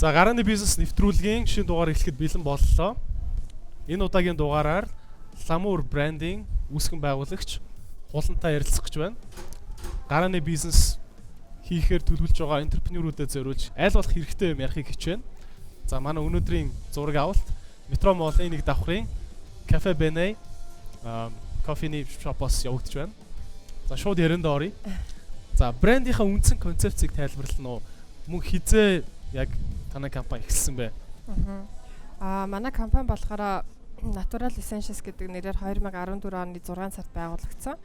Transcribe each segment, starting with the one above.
За, гарааны бизнес нэвтрүүлгийн шинэ дугаар эхлэхэд бэлэн боллоо. Энэ удаагийн дугаараар Ламур брендинг үүсгэн байгуулагч Хулантай ярилцах гэж байна. Гарааны бизнес хийхээр төлөвлөж байгаа entrepreneur үүдэд зориулж аль болох хэрэгтэй юм ярихыг хичээнэ. За, манай өнөөдрийн зураг авалт Metro Mall-ын нэг давхрын Cafe Bene кофений shop оос явагдаж байна. За, шууд ярианд оръё. За, брендийнхаа үндсэн концепцийг тайлбарлана уу? Мөн хэзээ яг танай компани эхэлсэн бэ? Аа, манай компани болохоор Natural Essentials гэдэг нэрээр 2014 оны 6 сард байгуулагдсан.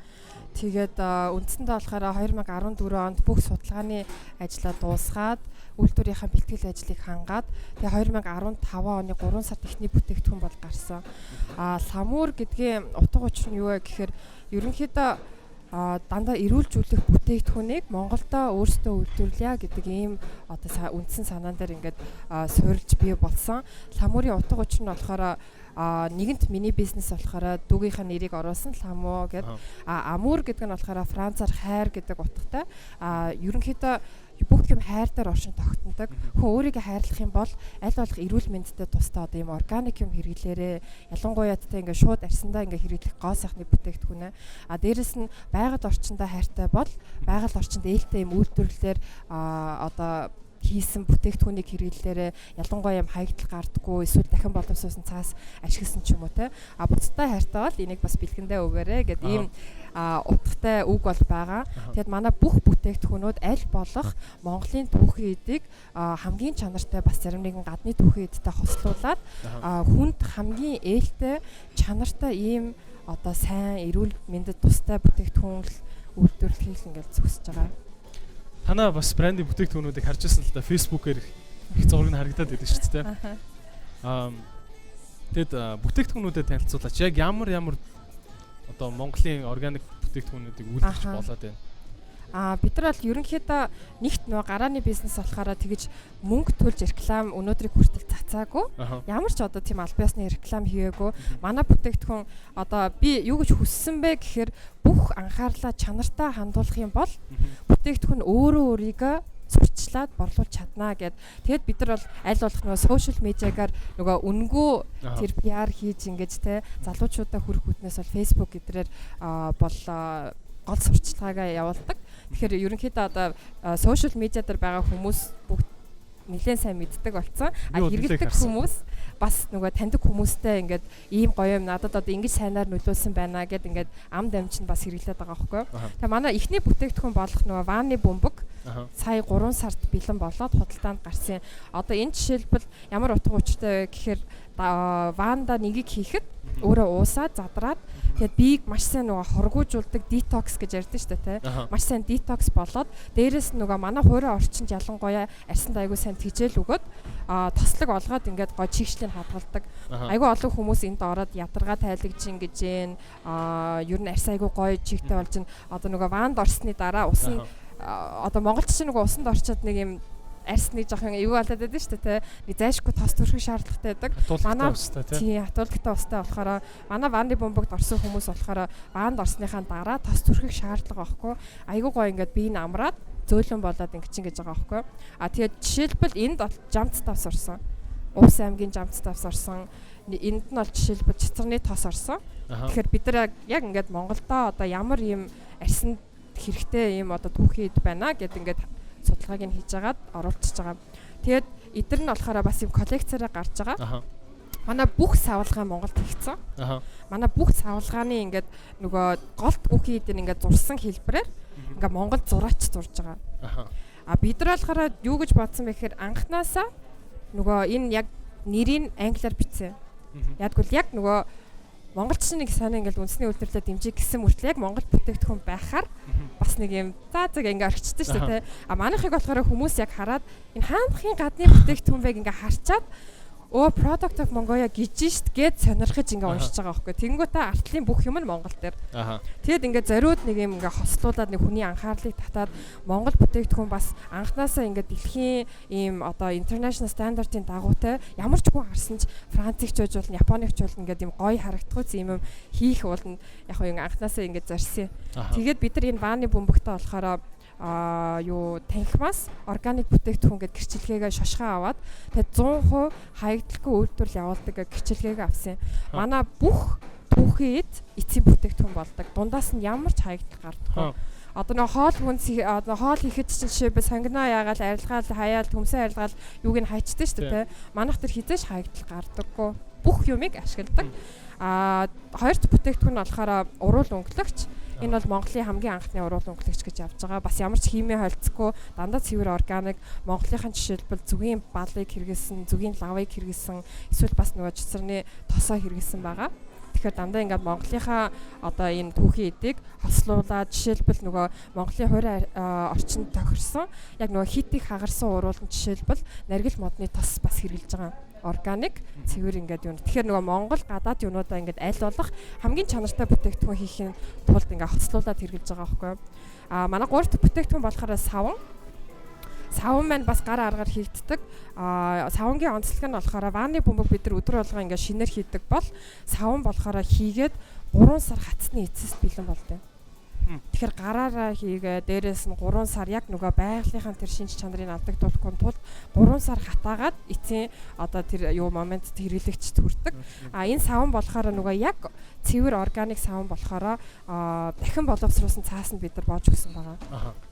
Тэгээд үндсэндээ болохоор 2014 онд бүх судалгааны ажлаа дуусгаад, үйлдвэрийнхаа бэлтгэл ажлыг хангаад, тэгээ 2015 оны 3 сард эхний бүтээгдэхүүн бол гарсан. А Ламур гэдгийн утга учир нь юу вэ гэхээр ерөнхийдөө дандаа эрүүлжүүлэх бүтээгдэхүүнийг Монголдо өөрсдөө үйлдвэрлэе гэдэг ийм одоо үндсэн санаан дээр ингээд суурилж бий болсон. Ламурын утга учир нь болохоор нэгэнт миний бизнес болохоор дүүгийнхаа нэрийг оруулсан Ламуу гэд, amour гэдэг нь болохоор Францаар хайр гэдэг утгатай. Ерөнхийдөө бүх юм хайр дээр оршин тогтнодог. Хүн өөрийгөө хайрлах юм бол аль болох эрүүл мэндтэй тустай одоо ийм органик юм хэрэглээрээ, ялангуяа тэ ингээд шууд арьсандаа ингээд хэрэглэх гоо сайхны бүтээгдэхүүнээ. А дээрэс нь байгаль орчиндөө хайртай бол байгаль орчинд ээлтэй юм үйлдвэрлэлээр одоо хийсэн бүтээгдэхүүнийг хэрэглэлээрээ, ялангуяа юм хаягдал гардаггүй эсвэл дахин боловсруулсан цаас ашигласан ч юм уу те. А бусдаа хайртай бол энийг бас бэлгэндээ өгөөрэй гэд ийм утгатай үг бол байгаа. Тэгэд манай бүх бүтээгдэхүүнүүд аль болох Монголын түүхэн эдийг хамгийн чанартай, бас зарим нэгэн гадны түүхэн эдтэй хослуулад хүнд хамгийн ээлтэй, чанартай ийм одоо сайн эрүүл мэндэд тустай бүтээгдэхүүн л үйлдвэрлэхийг л ингээл зүсэж байгаа. Танаа бас брендийн бүтээгдэхүүнүүдийг харж ирсэн л да, Facebook-ээр их зураг нь харагдаад байдаг шүү дээ. Тэгэд бүтээгдэхүүнүүдэд танилцуулаач. Яг ямар ямар одоо Монголын органик бүтээгдэхүүнүүдийг үйлдвэрлэж болоод байна? А бид нар бол ерөнхийдөө нэгт нөгөө гарааны бизнес болохоор тэгэж мөнгө төлж реклам өнөөдрийг хүртэл цацаагүй. Ямар ч одоо тийм аль биесны реклам хийгээгүй. Манай бүтээгдэхүүн одоо би юу гэж хүссэн бэ гэхээр бүх анхаарлаа чанартай хандуулах юм бол бүтээгдэхүүн өөрөө өөрийгөө сурталчлаад борлуулж чаднаа гэд. Тэгэд бид нар бол аль болох нөгөө social media гаар нөгөө үнэгүй тэр PR хийж ингэж те залуучуудаа хүрэх үүднээс бол Facebook гэдрээр бол гол сурталчилгаагаа явуулдаг. Тэгэхээр ерөнхийдөө одоо social media дээр байгаа хүмүүс бүгд нэлээд сайн мэддэг болсон. А хэрэглэдэг хүмүүс бас нөгөө таньдаг хүмүүстэй ингээд ийм гоё юм надад одоо ингэж сайнаар нөлөөлсөн байна гэд ингээд ам дамжин бас хэрэглээд байгаа байхгүй. Тэгээ манай эхний бүтээгдэхүүн болох нөгөө ванны бөмбөг сая 3 сард бэлэн болоод худалдаанд гарсан. Одоо энэ жишээлбэл ямар утга учиртай вэ гэхээр ванда нэгийг хийхэд өөрөө уусаад задраад, тэгээд биеийг маш сайн нөгөө хоргуужуулдаг, детокс гэж ярьдэн шүү дээ, тий. Маш сайн детокс болоод, дээрэс нь нөгөө манай хувираа орчинд ялангуяа арьсанд айгуу сайн тэжээл өгөөд, тослог олгоод ингээд гой чийгшлийг хадгалдаг. Айгуу олон хүмүүс энд ороод ядаргаа тайлагч ингэж гэн, ер нь арьс айгуу гоё чигтэй болж ин. Одоо нөгөө ванд орсны дараа ус нь одоо монголч чинь нөгөө усанд орчоод нэг юм арьс нэг жоохон эвгүй болоод байдаг шүү дээ, тэ. Нэг зайшгүй тос түрхэх шаардлагатай байдаг. Манай тий хатуулагтай устай болохоор манай ванны бөмбөгт орсон хүмүүс болохоор ванд орсныхаа дараа тос түрхэх шаардлага байхгүй. Айгуу гоё ингээд бие нь амраад зөөлөн болоод ингэж ингэж байгаа байхгүй. А тэгээд жишээлбэл энд бол Жамц тос орсон. Увс аймгийн Жамц тос орсон. Энд нь бол жишээлбэл цэцэрний тос орсон. Тэгэхээр бид нар яг ингээд Монголдо одоо ямар юм арьсанд хэрэгтэй юм одоо түүхий эд байна гэд ингээд судалгааг нь хийж агаад оруулчихж байгаа. Тэгээд эдгээр нь болохоор бас юм коллекцаараа гарч байгаа. Манай бүх савлгаа Монголд хийгдсэн. Манай бүх савлгааны ингээд нөгөө гол түүхий эдгээр ингээд зурсан хэлбэрээр ингээд Монгол зураач зурж байгаа. А бид нар болохоор юу гэж бодсон бэ гэхээр анхнаасаа нөгөө энэ яг нэрийг англиар бичсэн. Ядгвал яг нөгөө монголч нэг сайн ингээл үндэсний үйлдвэрлэлээ дэмжих гэсэн мөртлөө яг монгол бүтээгдэхүүн байхаар бас нэг юм за заг ингээ орчдөг шүү дээ, тий. А манайхыг болохоор хүмүүс яг хараад энэ хаанхын гадны бүтээгдэхүүн байг ингээ харчаад "Өө, product of Mongolia" гэж шít гэд сонирхож ингээ уншиж байгаа байхгүй. Тэнгүүтээ артлын бүх юм нь Монгол дээр. Тэгэд ингээ зориуд нэг юм ингээ хослуулад нэг хүний анхаарлыг татаад, Монгол бүтээгдэхүүн бас анханасаа ингээ дэлхийн ийм одоо international standard-ын дагуутай, ямар ч хүн харсан ч Францыг ч байж болно, Японыг ч болно, ингээд юм гоё харагдах үз юм хийх уулна яг ингээ анханасаа ингээ зорьсон. Тэгээд бид нар энэ ванны бөмбөгтөө болохоор юу танхимаас органик бүтээгдэхүүн гэд гэрчилгээгээ шошгоо аваад тэгээд 100% хаягдalгүй үйлдвэрлэл явуулдаг гэх гэрчилгээгээ авсан. Манай бүх түүхийн эд эцсийн бүтээгдэхүүн болдог. Дундаас нь ямар ч хаягдал гардаггүй. Одоо нэг хоол хүнс одоо хоол хийхэд чинь жишээлбэл сонгино яагаал арилгаал хаяал төмсөн арилгаал юуг нь хайчдаг шүү дээ. Манайх тэр хизээш хаягдал гардаггүй. Бүх юмыг ашигладаг. Хоёр дахь бүтээгдэхүүн нь болохоор уруул өнгөлөгч. Энэ бол Монголын хамгийн анхны уруул өнгөлөгч гэж явж байгаа. Бас ямар ч химийн холилцохгүй, дандаа цэвэр органик. Монголынхаа жишээлбэл зүгийн балыг хэрэгэлсэн, зүгийн лавыг хэрэгэлсэн, эсвэл бас нөгөө чицэрний тосоо хэрэгэлсэн байгаа. Тэгэхээр дандаа ингээд Монголынхаа одоо энэ түүхийн эдийг хослуулаад жишээлбэл нөгөө Монголын хувийн орчинд тохирсон яг нөгөө хитийг хагарсан уруулан жишээлбэл наргил модны тос бас хэрэглэж байгаа. Органик цэвэр ингээд юм. Тэгэхээр нөгөө Монгол гадаад юмнуудаа ингээд аль болох хамгийн чанартай бүтээгдэхүүн хийхин тулд ингээд хослуулаад хэрэглэж байгаа байхгүй юу. Манай гурав дахь бүтээгдэхүүн болохоор саван. Саван маань бас гар аргаар хийгддэг. Савангийн онцлог нь болохоор ванны бөмбөг бид нар өдөр болгон ингээд шинээр хийдэг бол саван болохоор хийгээд 3 сар хатсны эцэст бэлэн болдог. Тэгэхээр гараараа хийгээ дээрээс нь 3 сар яг нөгөө байгалийнхаа тэр шинж чанарыг алдагдуулахгүй тулд 3 сар хатаагаад эцсийн одоо тэр юу момент хэрэглэгчд хүрдэг. Энэ саван болохоор нөгөө яг цэвэр органик саван болохоор дахин боловсруулсан цаас нь бид нар боож өгсөн байгаа.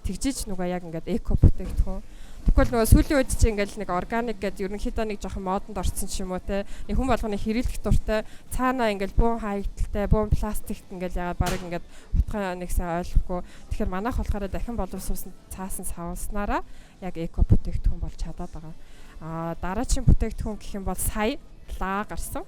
Тэгжиж нөгөө яг ингээд эко бүтээгдэхүүн. Тэгвэл нөгөө сүүлийн үед чи ингээл нэг органик гэдэг ерөнхийдөө нэг жоохон модонд орсон ч юм уу те. Нэг хүн болгоны хэрэглэх дуртай цаанаа ингээл бөөн хаягдaltaй, бөөн пластикт ингээл яагаад бараг ингээд утгаа нэг сайн ойлгохгүй. Тэгэхээр манайх болохоор дахин боловсруулсан цаасан савнснараа яг эко бүтээгдэхүүн болж чадаад байгаа. Дараагийн бүтээгдэхүүн гэх юм бол сая лаа гарсан.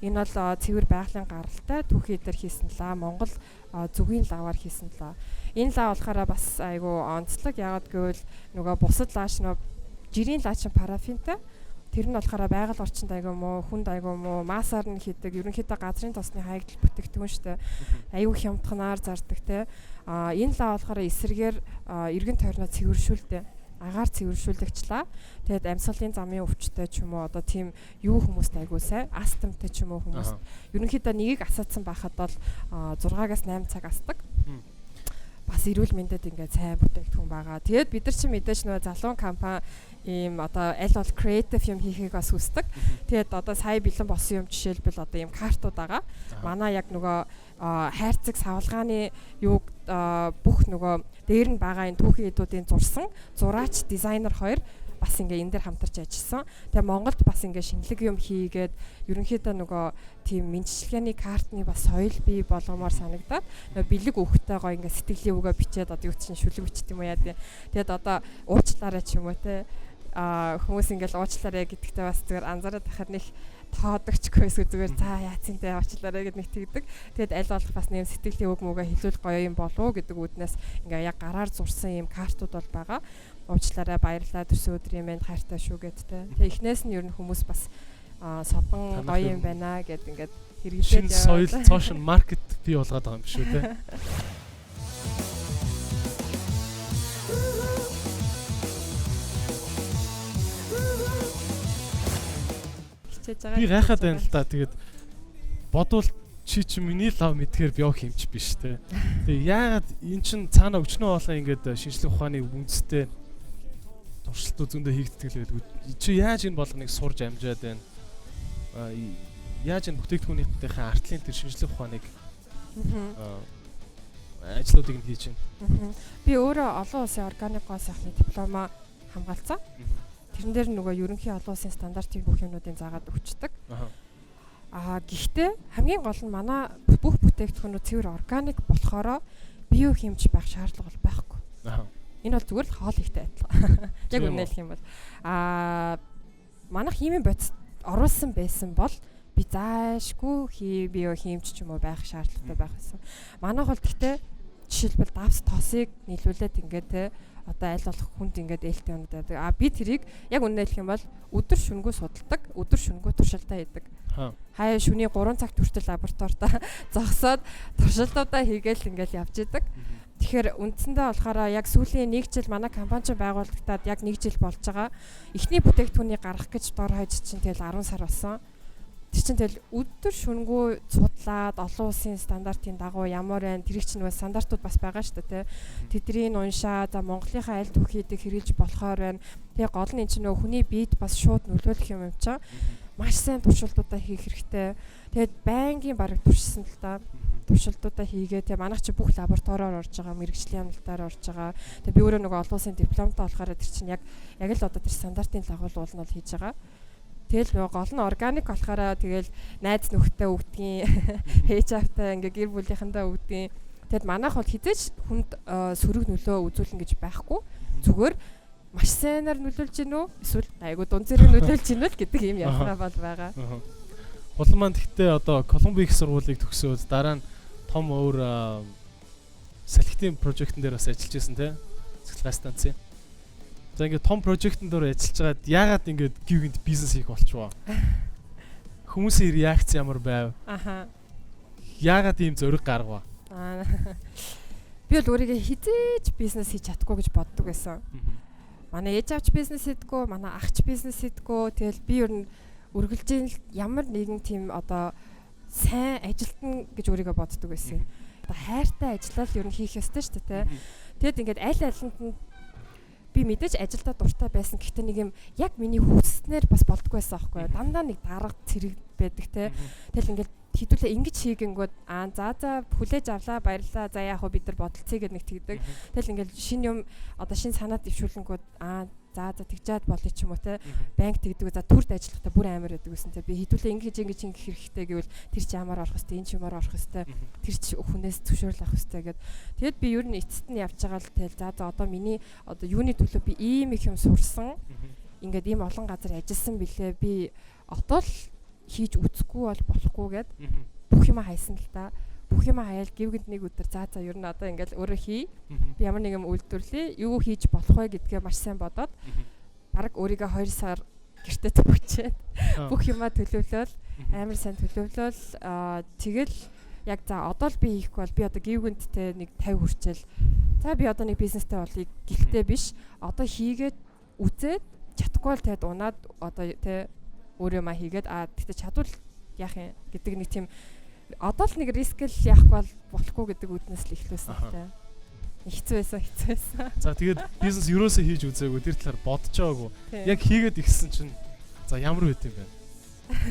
Энэ бол цэвэр байгалийн гаралтай түүхий дээр хийсэн лаа, Монгол зүгийн лаваар хийсэн лаа. Энэ лаа болохоор бас айгүй онцлог. Яагаад гэвэл нөгөө бусад лааш нөгөө жирийн лаа чинь парафинтай. Тэр нь болохоор байгаль орчинд айгүй муу, хүнд айгүй муу, масаар нь хийдэг. Ерөнхийдөө газрын тосны хаягдал бүтээгдэхүүн шүү дээ. Айгүй хямдханаар зардаг те. Энэ лаа болохоор эсрэгээр эргэн тойрноо цэвэршүүлдэг. Агаар цэвэршүүлэгчлаа. Тэгээд амьсгалын замын өвчтэй ч юм уу одоо тийм юу хүмүүст айгүй сайн, астмтай ч юм уу хүмүүст. Ерөнхийдөө нэгийг асаацсан байхад бол 6-аас 8 цаг асдаг. Бас эрүүл мэндэд ингээд сайн бүтээгдэхүүн байгаа. Тэгээд бид нар чинь мэдээж нөгөө залуун компани ийм одоо аль бол креатив юм хийхийг бас хүсдэг. Тэгээд одоо сая бэлэн болсон юм жишээлбэл одоо ийм картууд байгаа. Манай яг нөгөө хайрцаг савлгааны юуг бүх нөгөө дээр нь байгаа энэ түүхийн эдүүдийн зурсан зураач дизайнер хоёр бас ингээ энэ дээр хамтарч ажилласан. Тэгээ Монголд бас ингээ шинэлэг юм хийгээд ерөнхийдөө нөгөө тийм мэдчилгээний картны бас соёл бий болгомоор санагдаад нөгөө бэлэг өгөхтэй гоё ингээ сэтгэлийн үгээ бичээд одоо юу чинь шүлэг бичт юм уу яа тийм. Тэгээд одоо уучлаарай ч юм уу те. Хүмүүс ингээл уучлаарай гэдэгтээ бас зүгээр анзаараад байхад нэг тоодогчгүй эсвэл зүгээр за яацын тэ уучлаарай гэд нэг тэгдэг. Тэгээд аль болох бас нэм сэтгэлийн үг мөгээ хэлвэл гоё юм болов уу гэдэг үүднээс ингээ яг гараар зурсан юм картууд бол байгаа. Уучлаарай, баярлалаа, төрсөн өдрийн мэнд, хайртай шүү гэд тэ. Тэгээ эхнээс нь ер нь хүмүүс бас содон гоё юм байна гэд ингээд хэрэглээд яваа. Соёл цоошин маркет бий болгоод байгаа юм шүү тэ. Би гайхаад байна л да. Тэгээд бодвол чи чи миний лав мэдхээр био химч биш те. Тэгээ яагаад эн чин цаана өчнөө болон ингээд шинжлэх ухааны үндэстэй туршилтууд зөндөө хийгддэг л байлгүй. Чи яаж энэ болгоныг сурж амжаад байна? Яаж энэ бүтээгдэхүүнийхээ артлын тэр шинжлэх ухааныг ажлуудыг нь хийж байна? Би өөрөө олон улсын органик гоо сайхны диплома хамгаалцсан. Тэрэн дээр нөгөө ерөнхий олон улсын стандартын бүх юмнуудыг заагаад өгчдөг. Гэхдээ хамгийн гол нь манай бүх бүтээгдэхүүнүүд цэвэр органик болохоро био химч байх шаардлага бол байхгүй. Энэ бол зүгээр л хоол ихтэй адилхан. Яг үнэ хэлэх юм бол манайх химийн бодис оруулсан байсан бол би заашгүй био химч ч юм уу байх шаардлагатай байх байсан. Манайх бол гэхдээ жишээлбэл давс тосыг нийлүүлээд ингээд те одоо аль болох хүнд ингээд ээлтэй юмнууд байдаг. Би тэрийг яг үнэ хэлэх юм бол өдөр шөнөгүй судалдаг, өдөр шөнөгүй туршилтаа хийдэг. Хаяа шөнийн 3 цагт хүртэл лабораторитой зогсоод туршилтуудаа хийгээл ингээд явж идэг. Тэгэхээр үндсэндээ болохоор яг сүүлийн 1 жил манай компани чинь байгуулагдаад яг 1 жил болж байгаа. Эхний бүтээгдэхүүнийг гаргах гэж дор хаяж чинь тэгэл 10 сар болсон. Тэр чинь тэгэл өдөр шөнөгүй судлаад олон улсын стандартын дагуу ямар байна, тэрийг чинь нөгөө стандартууд бас байгаа шүү дээ, тэ. Тэднийг уншаа, за Монголынхаа аль түүхийдэг хэрэглэж болохоор байна. Тэгээ гол нь энэ чинь нөгөө хүний биед бас шууд нөлөөлөх юм юм чинь. Маш сайн туршилтуудаа хийх хэрэгтэй. Тэгээд байнгын бараг туршсан л та. Туршилтуудаа хийгээ. Тэгээ манайх чи бүх лабораториор орж байгаа, мэргэжлийн амлалтаар орж байгаа. Тэгээ би өөрөө нөгөө олон улсын дипломтой болохоор тэр чинь яг яг л одоо тэр стандартын дагуу нь бол хийж байгаа. Тэгэл нөгөө гол нь органик болохоор тэгэл найз нөхдөд өгдгийн, ээж аавтай, ингээ гэр бүлийнхэндээ өгдгийн. Тэгэд манайх бол хэзээ ч хүнд сөрөг нөлөө үзүүлнэ гэж байхгүй. Зүгээр маш сайнаар нөлөөлж гин үү? Эсвэл айгу дунд зэрэг нөлөөлж гин үү гэдэг ийм ялгаа бол байгаа. Хулан маань гэхдээ одоо Колумбийн их сургуулийг төгсөөд дараа нь том өөр салхитын project ын дээр бас ажиллаж байсан, тий. Цахилгаан станцын. За, ингээд том project ын дээр ажиллаж байгаад яагаад ингээд гэв гэнэт бизнес хийх болчихвоо? Хүмүүсийн реакц ямар байв? Яагаад ийм зориг гаргав? Аа. Би бол өөрийгөө хэзээ ч бизнес хийж чадахгүй гэж боддог байсан. Манай ээж аавч бизнес хийдгүү, манай ах ч бизнес хийдгүү. Тэгэл би ер нь үргэлжийн ямар нэгэн тийм одоо сайн ажилтан гэж өөрийгөө боддог байсан. Одоо хайртай ажиллал ер нь хийх ёстой шүү дээ, тэ. Тэгэд ингээд аль алинд нь би мэдээж ажилдаа дуртай байсан. Гэхдээ нэг юм яг миний хүсснээр бас болдгоо байсан аахгүй юу. Дандаа нэг дарга цэрэг байдаг, те. Тэгэл ингээд хэдүүлээ ингэж хийгэнгүүд аа, за за, хүлээж авлаа, баярлаа, за, яах вэ, бид нар бодолцъё гэд нэг тэгдэг. Тэгэл ингээд шинэ юм, одоо шинэ санаа дэвшүүлэнгүүд аа, за за, тэгжээд болъё ч юм уу, те. Банк тэгдэг, за, төрд ажиллахдаа бүр амар байдаг гэсэн, те. Би хэдүүлээ ингэж ингэж ингэх хэрэгтэй гэвэл тэр чи ямар орох хэвтэй, энэ чи ямар орох хэвтэй, тэр чи хүнээс зөвшөөрөл авах хэвтэй гэд. Тэгэд би ер нь эцэст нь явж байгаа л тэгэл за за, одоо миний одоо юуны төлөө би ийм их юм сурсан, ингээд ийм олон газар ажилласан бilé, би одоо л хийж үзэхгүй бол болохгүй гэд бүх юма хайсан л та. Бүх юма хаяал гэв гэнэт нэг өдөр за за, ер нь одоо ингээл өөрөө хий. Би ямар нэг юм үйлдвэрлэе. Юу хийж болох вэ гэдгээ маш сайн бодоод бараг өөрийгөө 2 сар гэртээ төвчээд бүх юма төлөвлөөл, амар сайн төлөвлөөл, тэгэл яг за, одоо л би хийхгүй бол би одоо гэв гэнэттэй нэг 50 хүрчээл, за, би одоо нэг бизнестэй болъё гэлтэй биш. Одоо хийгээд үзээд чадахгүй бол тэгэд унаад одоо тэ өөрөө ма хийгээд, а тэгтээ чадвал яах юм гэдэг нэг тийм одоо л нэг risk л яахгүй бол болохгүй гэдэг үүднээс л эхлүүлсэн л та. Хэцүү байсан, хэцүү байсан. За, тэгээд бизнес юусоо хийж үзээгүй, тэр талаар бодож байгаагүй. Яг хийгээд ихсэн чинь за ямар байт юм бэ?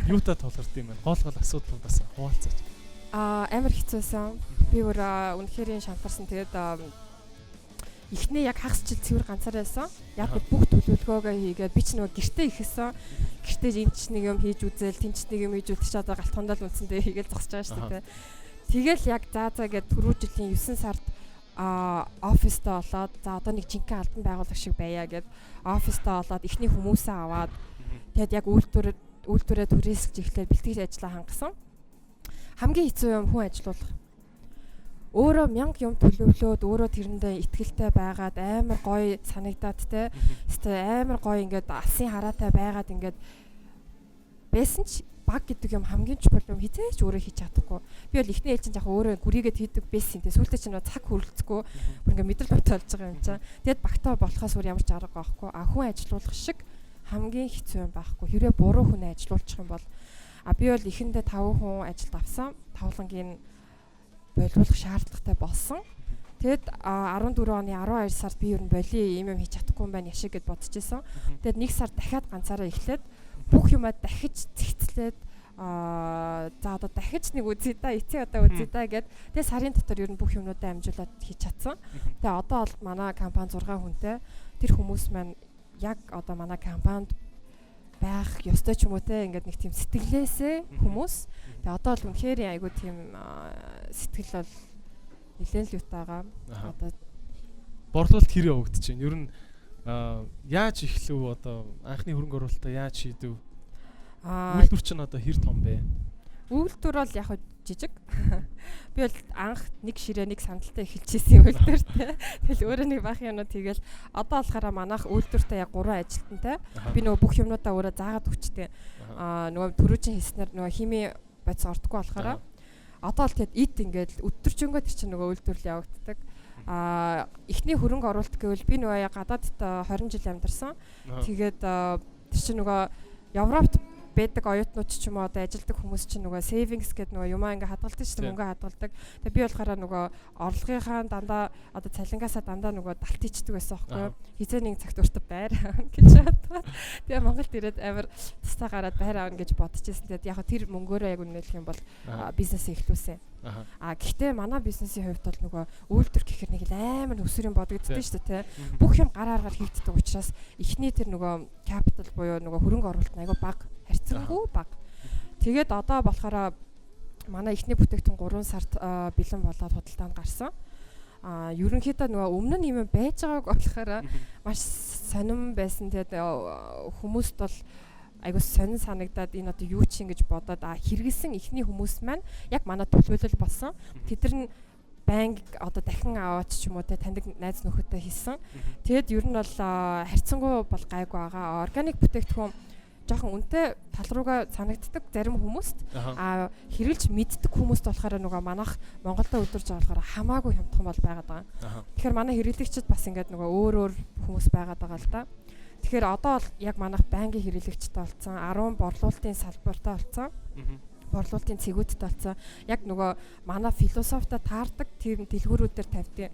Юутай тулгард юм бэ? Гол гол асуудлуудаас хуваалцаач. Аа, амар хэцүү байсан. Би өөр үнэхээр шантарсан. Тэгээд эхнээ яг хагас жил цэвэр ганцаараа байсан. Яг бүх төлөвлөгөөгөө хийгээд би ч нөгөө гэртээ ихэссэн. Гэртээ энэ ч нэг юм хийж үзэл, тэн ч нэг юм хийж үзэл чи одоо галт хундал үндсэндээ хийгээл зогсож байгаа шүү дээ. Тэгэл яг за за гэд түрүү жилийн 9 сард оффистаа олоод, за, одоо нэг жинхэнэ албан байгууллага шиг байя гэд оффистаа олоод эхний хүмүүсээ аваад, тэгэд яг үйлдвэрээ түрээсэлж эхлээд бэлтгэж ажиллаа хангасан. Хамгийн хэцүү юм хүн ажилуулах. Өөрөө мянга юм төлөвлөөд, өөрөө тэрэндээ итгэлтэй байгаад, амар гоё санагдаад, те, хэвээ амар гоё ингээд алсын хараатай байгаад ингээд байсан ч баг гэдэг юм хамгийн чухал юм хэзээ ч өөрөө хийж чадахгүй. Би бол эхний ээлжинд яг өөрөө гүрийгээд хийдэг байсан. Тэ сүүлдээ чинь цаг хүрэлцэхгүй, бүр ингээд мэдрэл бодолж байгаа юм чинь. Тэгэд багтаа болохоос өөр ямар ч арга байхгүй. А хүн ажилуулах шиг хамгийн хэцүү юм байхгүй. Хэрвээ буруу хүн ажилуулчих юм бол, а би бол эхэндээ 5 хүн ажилд авсан. Тавлангийн болиулах шаардлагатай болсон. Тэгэд 14 оны 12 сард би ер нь болио, ийм юм хийж чадахгүй юм байна яшиг гэд бодож исэн. Тэгэд нэг сар дахиад ганцаараа эхлээд бүх юмаа дахиж цэгцлээд, аа за, одоо дахиж нэг үзье да, эцээ одоо үзье да гэд, тэгээ сарын дотор ер нь бүх юмнуудаа амжуулаад хийж чадсан. Тэгээ одоо бол манай компани 6 хүнтэй. Тэр хүмүүс маань яг одоо манай компанид байх ёстой ч юм уу, те, ингээд нэг тийм сэтгэлээсээ хүмүүс. Тэгээ одоо бол үнэхээр айгу тийм сэтгэл бол нэлээд л юутайгаа одоо Борлуулалт хэр явагдаж байна? Ер нь яаж эхлэв, одоо анхны хөрөнгө оруулалтаа яаж шийдэв? Үйлдвэр чинь одоо хэр том бэ? Үйлдвэр бол яг жижиг. Би бол анх нэг ширээ, нэг сандалтай эхэлж ирсэн үйлдвэртэй. Тэгэл өөрөө нэг бах юмнууд тэгэл одоо болохоор манайх үйлдвэртээ яг 3 ажилтнтай. Би нөгөө бүх юмнуудаа өөрөө заагаад өгчтэй. Аа, нөгөө түрүүчийн хийснээр нөгөө хими бодис ордоггүй болохоор одоо л тэгэд ид ингээд өдөржингөө тэр чинь нөгөө үйлдвэрлэл явагддаг. Аа, эхний хөрөнгө оруулалт гэвэл би нөгөө яг гадаадд 20 жил амьдарсан. Тэгээд тэр чинь нөгөө Европт байдаг оюутнууд ч юм уу одоо ажилдаг хүмүүс чинь нөгөө savings гэдэг нөгөө юмаа ингээ хадгалдаг шүү дээ, мөнгө хадгалдаг. Тэгээ би болохоор нөгөө орлогынхаа дандаа одоо цалингаасаа дандаа нөгөө далт ичдэг байсан байхгүй юу? Хизээ нэг цагт өөртөө байр авна гэж бодоод. Тэгээ Монголд ирээд амар тусдаа гараад байр авна гэж бодож байсан. Тэгээд яг тэр мөнгөөрөө яг үнэлэх юм бол бизнесээ эхлүүлсэн. А гэхдээ манай бизнесийн хувьд бол нөгөө үйлдвэр гэхэр нэг л амар өсвөрийн бодогддог шүү дээ, тий. Бүх юм гар аргаар хийгддэг учраас эхний тэр нөгөө capital буюу нөгөө хөрөнгө оруулалт нь айгүй бага, харьцангуй бага. Тэгээд одоо болохоор манай эхний бүтээгдэхүүн 3 сард бэлэн болоод худалдаанд гарсан. А ерөнхийдөө нөгөө өмнө нь юм байж байгааг болохоор маш сонирн байсан. Тэгээд хүмүүст бол айгуу сонин санагдаад энэ одоо юу чинь гэж бодоод хэрэгэлсэн эхний хүмүүс маань яг манай төлөөлөл болсон. Тэд нар нь байнга одоо дахин аваач ч юм уу те таньдаг найз нөхөдтэй хийсэн. Тэгэд ер нь бол харьцангуй бол гайгүй байгаа. Органик бүтээгдэхүүн жоохон үнэтэй тал руугаа санагддаг зарим хүмүүст. А хэрэглэж мэддэг хүмүүст болохоор нөгөө манайх Монголдо үйлдвэрлэж байгаа болохоор хамаагүй хямдхан бол байгаад байгаа. Тэгэхээр манай хэрэглэгчид бас ингээд нөгөө өөр өөр хүмүүс байгаад байгаа л да. Тэгэхээр одоо бол яг манайх байнгын хэрэглэгчтэй болсон, 10 борлуулалтын салбартай болсон. Борлуулалтын цэгүүдтэй болсон. Яг нөгөө манай философитой таардаг тийм дэлгүүрүүдээр тавьдیں۔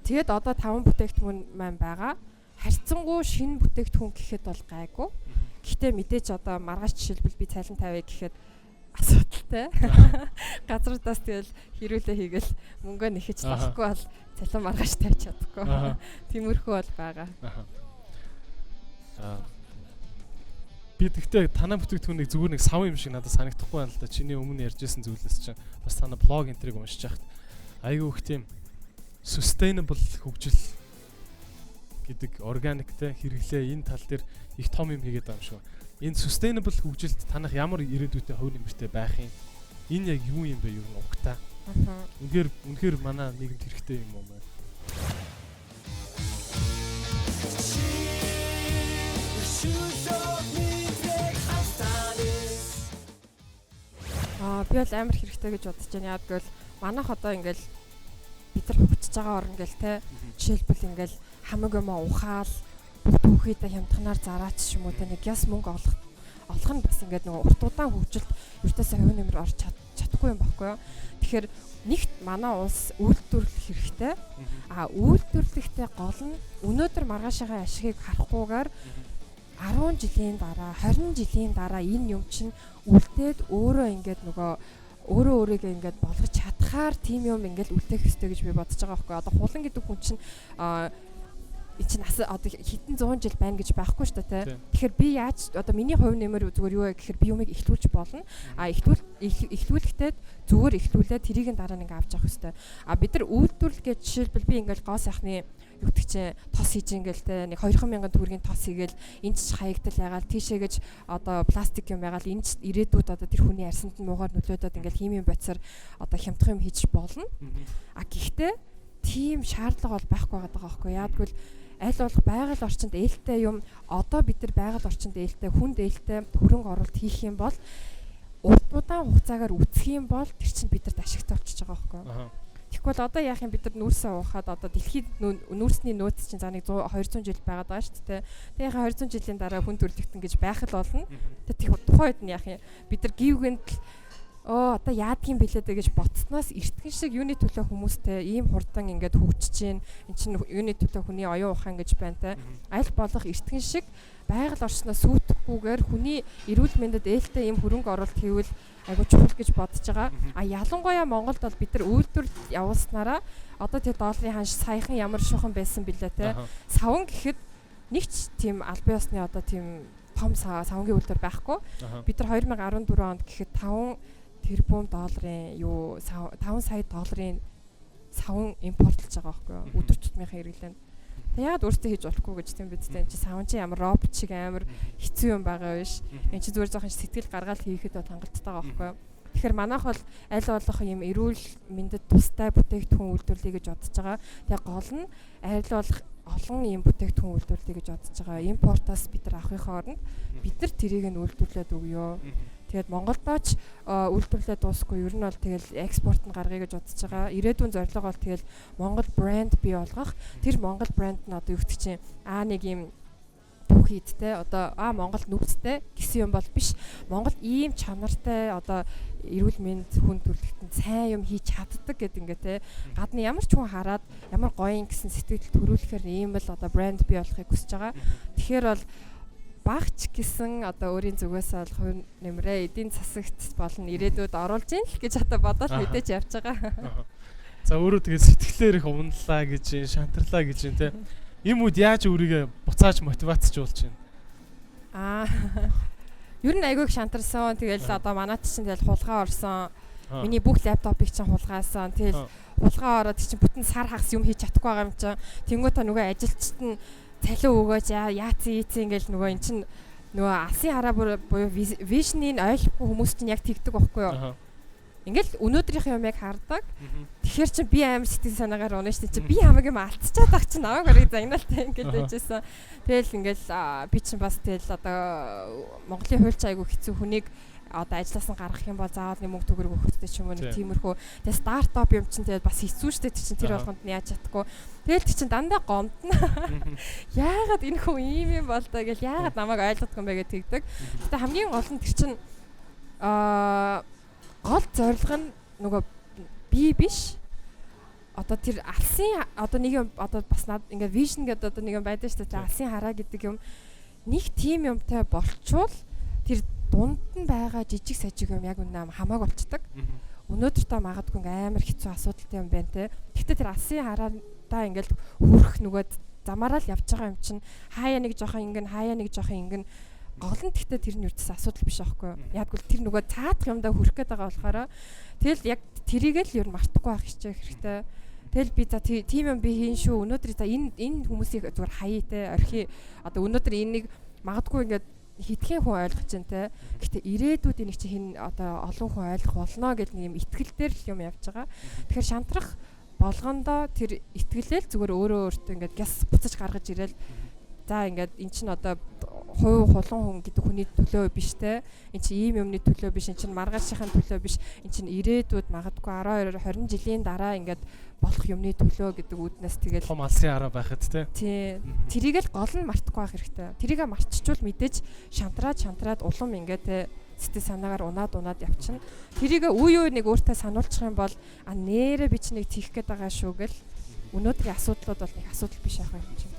Тэгээд одоо 5 бүтээгдэхүүн маань байгаа. Харьцангуй шинэ бүтээгдэхүүн гэхэд бол гайгүй. Гэхдээ мэдээж одоо маргааш жишээлбэл би цалин тавья гэхэд асуудалтай. Газруудаас тэгэл хэрүүлээ хийгээл мөнгөө нэхэж болохгүй бол цалин маргааш тавьж чадахгүй. Тиймэрхүү бол байгаа. Би тэгтээ танай бүтээгдэхүүнийг зүгээр нэг сав юм шиг надад санагдахгүй байна л да. Чиний өмнө ярьжсэн зүйлээс чинь бас танай блог энтрийг уншиж байхад айгүй их тийм sustainable хөгжил гэдэг органиктэй хэрэглээ энэ тал дээр их том юм хийгээд байгаа юм шиг. Энэ sustainable хөгжилд танах ямар ирээдүйтэй хувь нэмэртэй байх юм? Энэ яг юу юм бэ ер нь угтаа? Үнэхээр үнэхээр манай нийгэмд хэрэгтэй юм уу мэ? Би бол амар хэрэгтэй гэж бодож байна. Яг гэвэл манайх одоо ингээл бид нар хөгжиж байгаа орн гэл те. Жишээлбэл ингээл хамаг юм ухаал бүх түүхийдээ хямдханаар зараач ч юм уу те, нэг яс мөнгө олох нь бас ингээд нөгөө урт удаан хөгжилд ертөөсөө хувь нэмэр орч чадахгүй юм баггүй юу. Тэгэхээр нэгт манай улс үйлдвэрлэх хэрэгтэй. А үйлдвэрлэхдээ гол нь өнөөдөр маргаашийнхаа ашигыг харахгүйгээр 10 жилийн дараа, 20 жилийн дараа энэ юм чинь үлдээд өөрөө ингээд нөгөө өөрөө өөрийгөө ингээд болгож чадхаар тийм юм ингээд үлдээх ёстой гэж би бодож байгаа байхгүй. Одоо хулан гэдэг хүн чинь эн чинь одоо хэдэн зуун жил байна гэж байхгүй шүү дээ, тэ. Тэгэхээр би яаж одоо миний хувь нэмэр зүгээр юу вэ гэхээр би юмыг эхлүүлж болно. А эхлүүлэхдээ зүгээр эхлүүлээ тэрийг нь дараа нь ингээ авч явах ёстой. А бид нар үйлдвэрлэл гэж жишээлбэл би ингээл гоо сайхны юу гэдэг чинь тос хийж ингээл те нэг 2,000 төгрөгийн тос хийгээл энэ ч хаягдал ягаал тийшээ гэж одоо пластик юм ягаал энэ ч ирээдүйд одоо тэр хүний арсанд нь муугаар нөлөөдөд ингээл химийн бодисоор одоо хямдхан юм хийж болно. А гэхдээ тийм шаардлага бол байхгүй байгаа байхгүй. Яагтвэл аль болох байгаль орчинд ээлтэй юм одоо бид нар байгаль орчинд ээлтэй, хүнд ээлтэй хөрөнгө оруулалт хийх юм бол урт удаан хугацаагаар үтсэх юм бол тэр чинь бидэрт ашигтай болчихж байгаа байхгүй. Тэгэхгүй бол одоо яах юм бид нар нүүрсээ уухад одоо дэлхийд нүүрсний нөөц чинь за нэг 100 200 жил байгаад байгаа шүү дээ. Тэгээ яхаа 200 жилийн дараа хүн төрөлхтөн гэж байх л болно. Тэгээ тухайн үед нь яах юм бид нар гівгэнд л одоо яадгийн бэлээ дээ гэж ботсноос эртгэн шиг юуны төлөө хүмүүстэй ийм хурдан ингээд хөгжиж чинь эн чинь юуны төлөө хүний оюун ухаан гэж байна те. Аль болох эртгэн шиг байгаль орчноо сүйтгэхгүйгээр хүний эрүүл мэндэд ээлтэй ийм хөрөнгө оруулалт хийвэл айгуу чухал гэж бодож байгаа. А ялангуяа Монголд бол бид нар үйлдвэр явуулснараа одоо тэр долларын ханш саяхан ямар шухан байсан бэлээ те. Саван гэхэд нэг ч тийм албан ёсны одоо тийм том савангийн үйлдвэр байхгүй. Бид нар 2014 онд гэхэд 5 тэрбум долларын юу 5 сая долларын саван импортлж байгаа байхгүй юу? Өдөр тутмынхаа хэрэглээнд. Тэг яагаад өөртөө хийж болохгүй гэж тийм биз дээ. Энд чи саван чи ямар робот шиг амар хэцүү юм байгаа биш. Энд чи зүгээр жоохон сэтгэл гаргаал хийхэд бол хангалттай байгаа байхгүй юу? Тэгэхээр манайх бол аль болох юм эрүүл мэндэд тустай бүтээгдэхүүн үйлдвэрлэе гэж бодож байгаа. Тэгээ гол нь аль болох олон ийм бүтээгдэхүүн үйлдвэрлэе гэж бодож байгаа. Импортоос бид нар авахын оронд бид нар тэрийг нь үйлдвэрлээд өгье. Тэгээд Монголдоо ч үйлдвэрлэлээ дуусахгүй ер нь бол тэгэл экспорт нь гаргая гэж бодож байгаа. Ирээдүйн зорилго бол тэгэл Монгол брэнд бий болгох. Тэр Монгол брэнд нь одоо юу гэдэг чинь нэг юм түүхийд те одоо Монгол нүүцтэй гэсэн юм бол биш. Монгол ийм чанартай одоо эрүүл мэнд хүн төрөлхтөнд сайн юм хийж чаддаг гэдэг ингээ те гадна ямар ч хүн хараад ямар гоё юм гэсэн сэтгэл төрүүлэхээр ийм л одоо брэнд бий болохыг хүсэж байгаа. Тэгэхээр бол багч гэсэн одоо өөрийн зүгээс бол хувь нэмрээ эдийн засагт болон ирээдүйд оруулж ийн л гэж одоо бодоод мэдээж явж байгаа. За өөрөө тэгээ сэтгэлээр их унлаа гэж, шантарлаа гэж юм те. Ийм үед яаж өөрийгөө буцааж мотивацжуулж байна? Ер нь айгүй их шантарсан. Тэгэл одоо манайд чинь тэгэл хулгай орсон. Миний бүх лаптопыг чинь хулгайлсан. Тэгэл хулгай ороод чинь бүтэн сар хагас юм хийж чадахгүй байгаа юм чинь. Тэнгүүтээ нөгөө ажилчид нь цалин өгөөч яацсан ийцэн ингээл нөгөө эн чинь нөгөө алсын хараа буюу vision-ийг ойлгохгүй хүмүүс чинь яг тэгдэг байхгүй юу? Ингээл өнөөдрийнх юм яг хардаг. Тэгэхээр чи би амар сэтгэл санаагаар унаа шүү дээ. Чи би хамаг юм алдчихад байх чинь намайг барыг загнаалтай ингээл байжсэн. Тэгэл ингээл би чинь бас тэгэл одоо Монголын хуульч айгу хэцүү, хүнийг одоо ажиллаас нь гаргах юм бол заавал нэг мөнгө төгрөг өгөх хэрэгтэй ч юм уу, нэг тиймэрхүү. Тэгээ стартап юм чинь тэгээд бас хэцүү шүү дээ. Тэр чинь тэр болгонд нь яаж чадахгүй. Тэгэл тэр чинь дандаа гомдно. Яагаад энэ хүн ийм юм бол доо гэл, яагаад намайг ойлгодгүй юм бэ гэж тэгдэг. Гэтэ хамгийн гол нь тэр чинь гол зорилго нь нөгөө би биш, одоо тэр алсын одоо нэг юм одоо бас над ингээ vision гэдэг одоо нэг юм байдаг шүү дээ. Алсын хараа гэдэг юм нэг тим юмтай болчвол тэр дунд нь байгаа жижиг сажиг юм яг үнэ хамааг болчдөг. Өнөөдөр та магадгүй ингээ амар хэцүү асуудалтай юм байна те. Гэхдээ тэр алсын хараадаа ингээл хүрэх нөгөө замаараа л явж байгаа юм чинь хаяа нэг жоохон ингэн, хаяа нэг жоохон ингэн, гол нь гэхдээ тэр нь юуцсан асуудал биш аахгүй юу. Яггүй тэр нөгөө цаадах юмдаа хүрэх гээд байгаа болохоор тэгэл яг тэрийг л ер нь мартахгүй байх хичээх хэрэгтэй. Тэгэл би за тийм юм би хийн шүү. Өнөөдөр за энэ хүмүүсийг зүгээр хаяа те, орхи. Одоо өнөөдөр энийг магадгүй ингээд хитгэн хүн ойлгож чинь те. Гэтэ ирээдүйд энийг чи хин одоо олон хүн ойлгох болно гэдэг нэг юм итгэл дээр л юм явж байгаа. Тэгэхээр шантрах болгондоо тэр итгэлээ л зүгээр өөрөө өөртөө ингээд гяс буцаж гаргаж ирэл, за ингээд эн чинь одоо хувь хулан хүн гэдэг хүний төлөө биш те. Эн чинь ийм юмны төлөө биш, эн чинь маргаашийнхаа төлөө биш. Эн чинь ирээдүйд магадгүй 12 20 жилийн дараа ингээд болох юмны төлөө гэдэг үүднээс тэгэл том алсын хараа байхад те. Тий. Тэрийг л гол нь мартахгүй байх хэрэгтэй. Тэрийг мартчихвал мэдээж шантраад шантраад улам ингээд те сэтгэл санаагаар унаад унаад явчихна. Тэрийг үе үе нэг өөртөө сануулчих юм бол а нэрэ би чи нэг тийх гээд байгаа шүү гэл өнөөдрийн асуудлууд бол нэг асуудал биш байх юм чинь.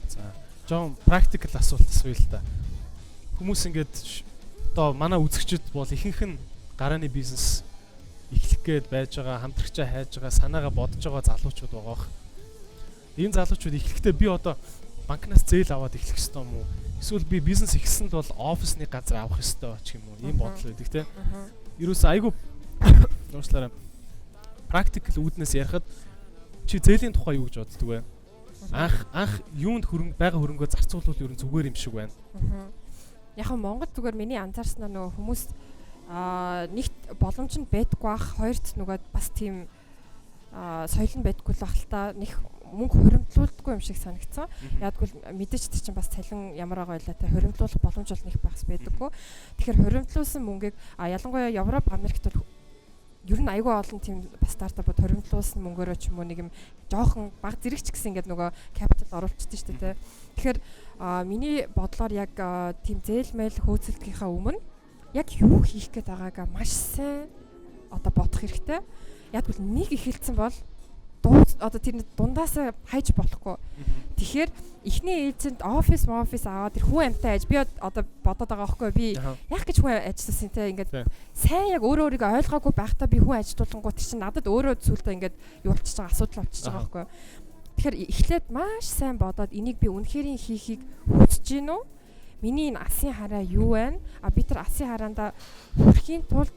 За, жоон practical асуулт асууя л та. Хүмүүс ингээд одоо манай үзэгчид бол ихэнх нь гарааны бизнес эхлэх гээд байж байгаа, хамтрагчаа хайж байгаа, санаагаа бодож байгаа залуучууд байгаа бох. Энэ залуучууд эхлэхдээ би одоо банкнаас зээл аваад эхлэх ёстой юм уу? Эсвэл би бизнес эхэлсэн бол офисны газар авах ёстой ч юм уу? Ийм бодол байдаг те. Ерөөсөө айгу уучлаарай. Practical үүднээс ярихад чи зээлийн тухай юу гэж боддог вэ? Анх юунд хөрөнгө байгаа хөрөнгөө зарцуулбал ер нь зүгээр юм шиг байна. Яг нь Монгол зүгээр миний анзаарснаар нөгөө хүмүүс нэгт боломж нь байдаггүй ах, хоёрт нөгөө бас тийм соёл нь байдаггүй л ах л та, нэг мөнгө хуримтлуулдаггүй юм шиг санагдсан. Яадгүй мэдээж тэр чинь бас цалин ямар байгаа байлаа те, хуримтлуулах боломж бол нэг багс байдаггүй. Тэгэхээр хуримтлуулсан мөнгийг ялангуяа Европ, Америкт бол ер нь айгүй олон тийм бас стартапууд хуримтлуулсан мөнгөөрөө ч юм уу нэг юм жоохон баг зэрэг ч гэсэн ингээд нөгөө capital оруулчихсан шүү дээ те. Тэгэхээр миний бодлоор яг тийм зээл мэйл хөөцөлдөхийнхаа өмнө яг юу хийх гээд байгаагаа маш сайн одоо бодох хэрэгтэй. Яг бол нэг эхэлсэн бол одоо тэр дундаасаа хайж болохгүй. Тэгэхээр эхний ээлжинд офис офис аваад тэр хүн амьтаа аж би одоо бодоод байгаа байхгүй, би яг гэж хүн ажилласан те, ингээд сайн яг өөрөө өөрийгөө ойлгоогүй байхдаа би хүн ажилтуулангууд тэр чинь надад өөрөө зүйлдээ ингээд юу болчихж байгаа, асуудал болчихж байгаа байхгүй. Тэгэхээр эхлээд маш сайн бодоод энийг би үнэхэрийн хийхийг хүсэж гин үү? Миний энэ алсын хараа юу байна? А би тэр алсын хараандаа хүрэхийн тулд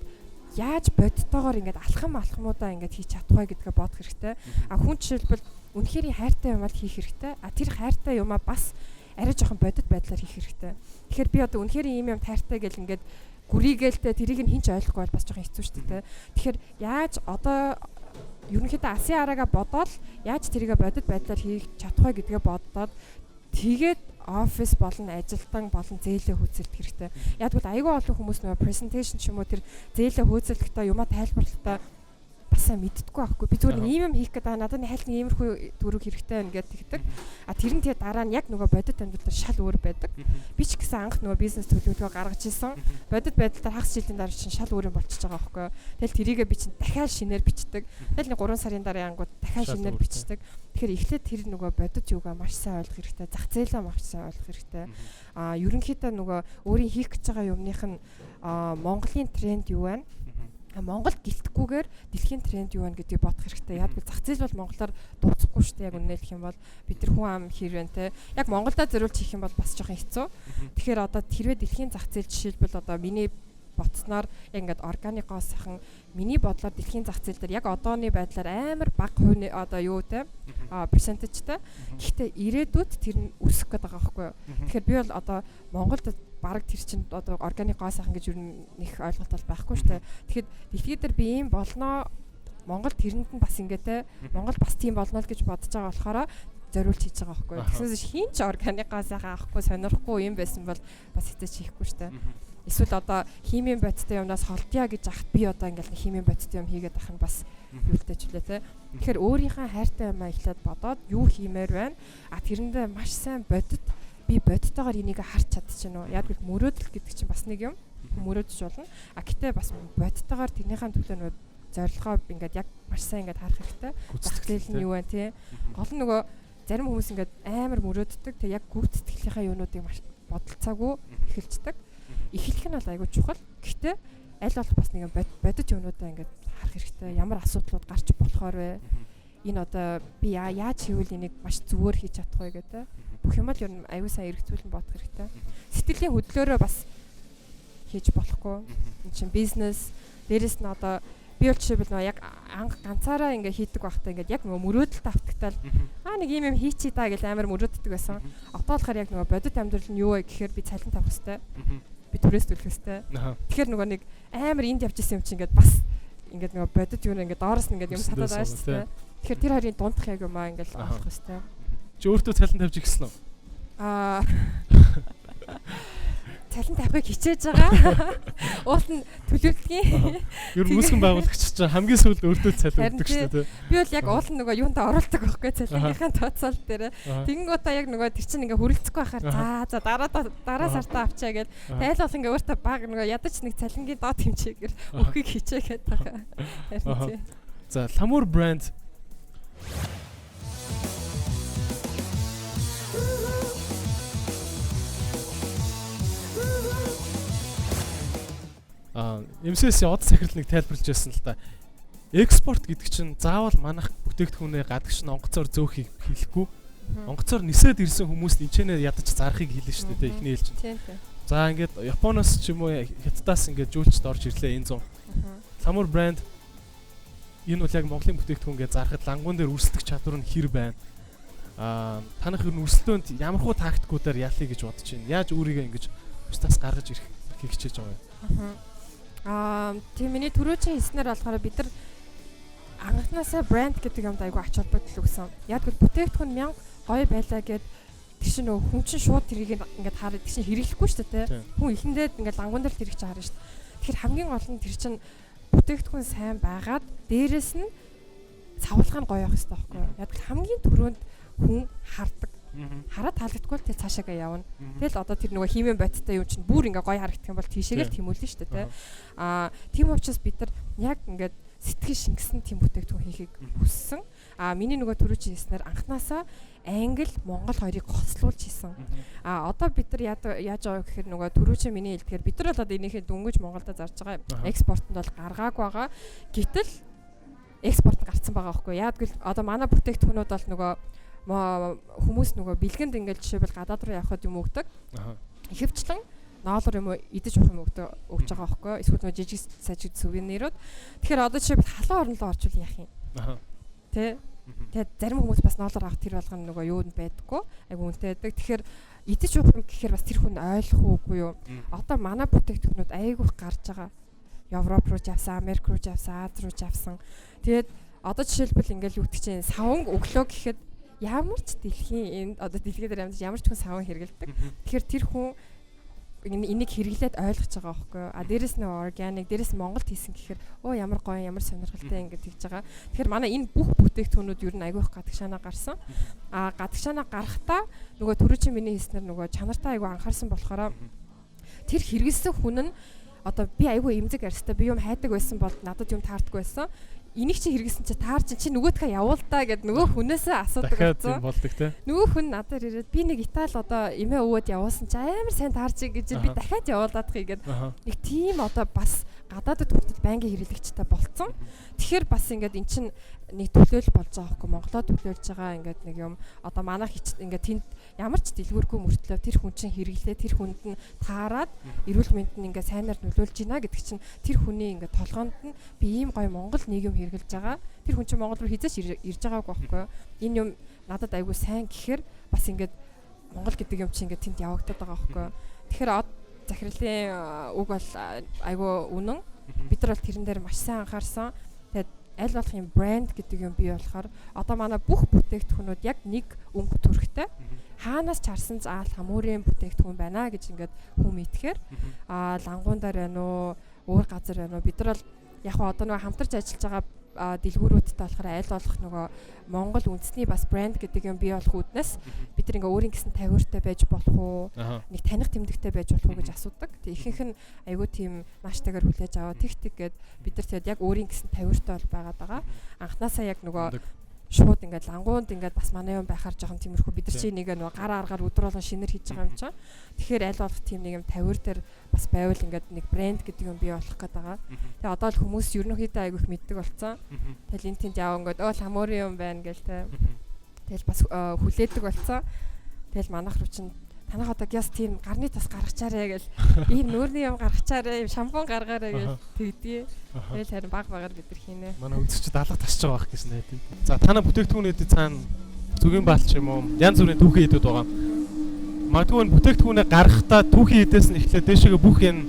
яаж бодтоогоор ингээд алхам алхмуудаа ингээд хийж чадах вэ гэдгээ бодох хэрэгтэй. А хүн жишээлбэл үнэхээр хайртай юм бол хийх хэрэгтэй. А тэр хайртай юмаа бас арай жоохон бодит байдлаар хийх хэрэгтэй. Тэгэхээр би одоо үнэхээр ийм юм хайртай гэл ингээд гүрийгээл те, тэрийг нь хинч ойлгохгүй бол бас жоохон хэцүү шүү дээ. Тэгэхээр яаж одоо ерөнхийдөө алсын хараагаа бодоол яаж тэрийгэ бодит байдлаар хийх чадах вэ гэдгээ бодоод тэгээд офис болон ажилтан болон зээлээ хөөцөлдөх хэрэгтэй. Яг бол айгүй олон хүмүүс нөгөө presentation ч юм уу тэр зээлээ хөөцөлдөхдөө юмаа тайлбарлахдаа Бас сайн мэддэггүй байхгүй. Би зүгээр нэг ийм юм хийх гэдэг, надад нэг хайлт нэг иймэрхүү төрөг хэрэгтэй байна гэдэг тэгдэг. А тэр нь тэгээ дараа нь яг нөгөө бодит амьдрал дээр шал өөр байдаг. Би ч гэсэн анх нөгөө бизнес төлөвлөгөө гаргаж исэн. Бодит байдал дээр хагас жилийн дараа чинь шал өөр юм болчихж байгаа байхгүй. Тэгэл тэрийгээ би чинь дахиад шинээр бичдэг. Тэгэл нэг 3 сарын дараа янгууд дахиад шинээр бичдэг. Тэгэхээр эхлээд тэр нөгөө бодит юугаа маш сайн ойлгох хэрэгтэй. Зах зээлээ маш сайн ойлгох хэрэгтэй. А ерөнхийдөө нөгөө өөрийн хийх гэж байгаа юмных нь Монголын тренд юу байна? Монголд гэлтэхгүйгээр дэлхийн тренд юу байна гэдгийг бодох хэрэгтэй. Яг л зах зээл бол монголоор дуусахгүй шүү дээ. Яг үнэ хэлэх юм бол бид нар хүн ам хэр байна те. Яг Монголдо зориулж хийх юм бол бас жоохон хэцүү. Тэгэхээр одоо тэрвээ дэлхийн зах зээл жишээлбэл одоо миний ботсноор яг ингээд органик гоо сайхан миний бодлоор дэлхийн зах зээл дээр яг одооны байдлаар амар бага хувь одоо юу те перцентажтай. Гэхдээ ирээдүйд тэр нь өсөх гээд байгаа байхгүй юу. Тэгэхээр би бол одоо Монголд бараг тэр чинь одоо органик гоо сайхан гэж юу нэг ойлголт бол байхгүй шүү дээ. Тэгэхээр дэлхий дээр би ийм болноо, Монгол тэрэнд нь бас ингээ те Монгол бас тийм болно л гэж бодож байгаа болохоор зориулж хийж байгаа байхгүй юу. Тэгснээс хин ч органик гоо сайхан авахгүй сонирхгүй юм байсан бол бас хитэж хийхгүй шүү дээ. Эсвэл одоо химийн бодиттой юмнаас холдъё гэж ахт би одоо ингээл химийн бодиттой юм хийгээд ах нь бас юултай ч үлээ те. Тэгэхээр өөрийнхөө хайртай юмаа эхлээд бодоод юу хиймээр байна. А тэрэндээ маш сайн бодит би бодтойгоор энийг харж чадчихна уу? Яг л мөрөөдөл гэдэг чинь бас нэг юм. Мөрөөдөж болно. А гэтээ бас бодтойгоор тэрнийхээ төлөө нөгөө зорилгоо ингээд яг маш сайн ингээд харах хэрэгтэй. Зах зээл нь юу вэ тий? Гол нь нөгөө зарим хүмүүс ингээд амар мөрөөддөг. Тэг яг гүйцэтгэлийнхаа юунуудыг маш бодолцоогүй эхэлждэг. Эхлэх нь бол айгүй чухал. Гэхдээ аль болох бас нэг бодит юунуудаа ингээд харах хэрэгтэй. Ямар асуудлууд гарч болохоор вэ? Энэ одоо би яаж хийвэл энийг маш зүгээр хийж чадах вэ гэдэг. Бүх юм л ер нь аюу сан эргцүүлэн бодох хэрэгтэй. Сэтгэлийн хөдлөөрөө бас хийж болохгүй. Энд чинь бизнес дээрэс нь одоо би бол жишээлбэл нөгөө яг анх ганцаараа ингээ хийдэг байхдаа ингээд яг нөгөө мөрөөдөлт автагтаал аа нэг ийм юм хийчихье даа гэж амар мөрөөддөг байсан. Одоо болохоор яг нөгөө бодит амьдрал нь юу вэ гэхээр би цалин тавих хэвээр. Би түрээс төлөх хэвээр. Тэгэхээр нөгөө нэг амар энд явж исэн юм чинь ингээд бас ингээд нөгөө бодит юу ингээд доороос нь ингээд юм сатаад байгаа шүү дээ. Тэгэхээр тэр хоёрын дундах яг юм аа ингээд олох хэвээр. Чи өөртөө цалин тавьж ирсэн үү? Аа цалин тавихыг хичээж байгаа. Уул нь төлөвлөгийн. Ер нь үүсгэн байгуулагч чинь хамгийн сүүлд өөртөө цалин өгдөг шүү дээ. Би бол яг уул нь нөгөө юунда оруулдаг байхгүй цалингийнхаа тооцоол дээр. Тэгэнгүүтээ яг нөгөө тэр чинь ингээ хүрэлцэхгүй байхаар за дараа сартаа авчаа гэд. Тайл бол ингээ өөртөө баг нөгөө ядаж нэг цалингийн доод хэмжээгээр өгөхийг хичээгээд байгаа. Харин тий. За Ламур брэнд MCS-ийн од сахирлыг тайлбарлаж байсан л да. Экспорт гэдэг чинь заавал манах бүтээгдэхүүнээ гадагш нь онгоцоор зөөхийг хэлэхгүй. Онгоцоор нисээд ирсэн хүмүүст энчэнэ ядаж зарахыг хэлнэ шүү дээ, эхний ээлжинд. За ингээд Японоос ч юм уу Хятадаас ингээд жүүлчд орж ирлээ энэ зун. Ламур брэнд энэ бол яг Монголын бүтээгдэхүүн гэж зарахад лангуун дээр өрсөлдөх чадвар нь хэр байна? Танах ер нь өрсөлдөөнд ямархуу тактикуудаар ялъя гэж бодож байна? Яаж өөрийгөө ингэж бусдаас гаргаж ирэх хичээж байгаа юм? Тийм миний түрүүчийн хэлснээр болохоор бид нар анхнаасаа брэнд гэдэг юмд айгүй ач холбогдол өгсөн. Яг л бүтээгдэхүүн мянга гоё байлаа гэд тэр чинь нөгөө хүн чинь шууд тэрийг ингээд хараад тэр чинь хэрэглэхгүй шүү дээ. Хүн эхэндээ ингээд лангуун дээр тэрийг чинь харна шүү дээ. Тэгэхээр хамгийн гол нь тэр чинь бүтээгдэхүүн сайн байгаад дээрэс нь савлгаа нь гоё явах хэрэгтэй байхгүй юу? Яг л хамгийн түрүүнд хүн хардаг. Хараад таалагдгүй л тэг цаашаагаа явна. Тэгэл одоо тэр нөгөө химийн бодиттой юм чинь бүр ингээ гоё харагдах юм бол тийшээгээ л тэмүүлнэ шүү дээ, тэ. Тийм учраас бид нар яг ингээд сэтгэл шингэсэн тийм бүтээгдэхүүн хийхийг хүссэн. Миний нөгөө түрүүчийн хэлснээр анхнаасаа англи, монгол хоёрыг хослуулж хийсэн. Одоо бид нар яаж байгаа гэхээр нөгөө түрүүчийн миний хэлдгээр бид нар бол одоо энийхээ дөнгөж Монголдо зарж байгаа. Экспортод бол гаргаагүй байгаа. Гэтэл экспорт гарцсан байгаа байхгүй. Яг л одоо манай бүтээгдэхүүнүүд бол нөгөө хүмүүс нөгөө бэлгэнд ингээл жишээлбэл гадаад руу явхад юм өгдөг. Ихэвчлэн ноолор юм уу идэж уух юм өгж байгаа байхгүй. Эсвэл нөгөө жижиг сажиг сувенирууд. Тэгэхээр одоо жишээлбэл халуун орн руу орчвол яах юм? Тэ? Тэгээд зарим хүмүүс бас ноолор авах тэр болгоно нөгөө юунд байдаггүй. Айгу үнэтэй байдаг. Тэгэхээр идэж уух юм гэхээр бас тэр хүн ойлгох уугүй юу? Одоо манай бүтээгдэхүүнүүд айгүйх гарч байгаа. Европ руу ч явсан, Америк руу ч явсан, Аз руу ч явсан. Тэгээд одоо жишээлбэл ингээл юу гэдэг чинь саванг өглөө гэхэд ямар ч дэлхийн энд одоо дэлхий дээр амьдарч ямар ч хүн саван хэрэгэлдэг. Тэгэхээр тэр хүн Энийг хэрэглээд ойлгож байгаа байхгүй юу. А дээрэс нь organic, дээрэс Монголд хийсэн гэхээр оо, ямар гоё, ямар сонирхолтой, ингэж тэгж байгаа. Тэгэхээр манай энэ бүх бүтээгдэхүүнүүд ер нь айгүй их гадагшаанаа гарсан. А гадагшаанаа гарахдаа нөгөө түрүүчийн миний хийснээр нөгөө чанартай айгүй анхаарсан болохоор тэр хэрэгэлсэн хүн нь одоо би айгүй эмзэг арьстай, би юм хайдаг байсан бол надад юм таардаггүй байсан, энийг чи хэрэгсэн чи таар чи нөгөөдхөө явуул та гэд нөгөө хүнээсээ асуудаг болсон. Болдог те. Нөгөө хүн надад ирээд, би нэг Итали одоо эмээ өвөөд явуулсан чи амар сайн таарч гэж, би дахиад явуулаадах гээд нэг тийм одоо бас гадаадд хүртэл байнгын хэрэглэгчтэй болцсон. Тэгэхээр бас ингээд эн чин нэг төлөөлөл болж байгаа байхгүй, Монголоо төлөөлж байгаа ингээд нэг юм. Одоо манайх ингээд тэнд ямар ч дэлгүүргүй мөртлөө тэр хүн чинь хэрэглээ, тэр хүнд нь таарад эрүүл мэнд нь ингээд сайнаар нөлөөлж байна гэдэг чинь тэр хүний ингээд толгоонд нь би ийм гоё Монгол нийгэм хэрэглэж байгаа. Тэр хүн чинь Монгол руу хизээч ирж байгаагүй байхгүй юу? Энэ юм надад айгүй сайн гэхээр бас ингээд Монгол гэдэг юм чинь ингээд тэнд явагдаад байгаа байхгүй юу? Тэгэхээр од захирлын үг бол айгүй үнэн. Бид нар бол тэрэн дээр маш сайн анхаарсан. Тэгээд аль болох юм брэнд гэдэг юм бий болохоор одоо манай бүх бүтээгдэхүүнүүд яг нэг өнгө төрхтэй. Хаанаас ч харсан заал Ламүрын бүтээгдэхүүн байна гэж ингээд хүн мэдхээр лангуун дээр байна уу, өөр газар байна уу, бид нар бол яг хаа одоо нөгөө хамтарч ажиллаж байгаа дэлгүүрүүдтэй болохоор аль болох нөгөө Монгол үндэсний бас брэнд гэдэг юм бий болох үүднээс бид нар ингээ өөрийн гэсэн тавиуртай байж болох уу, нэг таних тэмдэгтэй байж болох уу гэж асуудаг. Тэг ихэнх нь айгүй тийм нааштайгаар хүлээж аваа, тэг тэг гээд бид нар тэгээд яг өөрийн гэсэн тавиуртай бол байгаад байгаа. Анханасаа яг нөгөө шууд ингээд лангуунд ингээд бас манай юм байхаар жоохон тиймэрхүү, бид нар чи нэг нөгөө гар аргаар өдөр болгон шинээр хийж байгаа юм чинь. Тэгэхээр аль болох тийм нэг юм тавиур дээр бас байвал ингээд нэг брэнд гэдэг юм бий болох гээд байгаа. Тэгээ одоо л хүмүүс ерөнхийдөө айгүй их мэддэг болсон. Тэгэл энэ тэнд яав ингээд оо, Ламүрын юм байна гэл те. Тэгэл бас хүлээдэг болсон. Тэгэл манайх руу чинь танах одоо гяс тийм гарны тас гаргачаарэ гэл, ийм нүүрний юм гаргачаарэ, ийм шампунь гаргаарэ гэл тэгдгийг. Тэгэл харин баг багаар бид нар хийнэ. Манай үзэгчид алга тасч байгаа байх гэсэн нэ. За, танай бүтээгдэхүүнүүдийн цаана зүгийн баал ч юм уу янз бүрийн түүхийн эдүүд байгаа. Магадгүй энэ бүтээгдэхүүнээ гаргахтаа түүхийн эдээс нь эхлээд дээшээгээ бүх энэ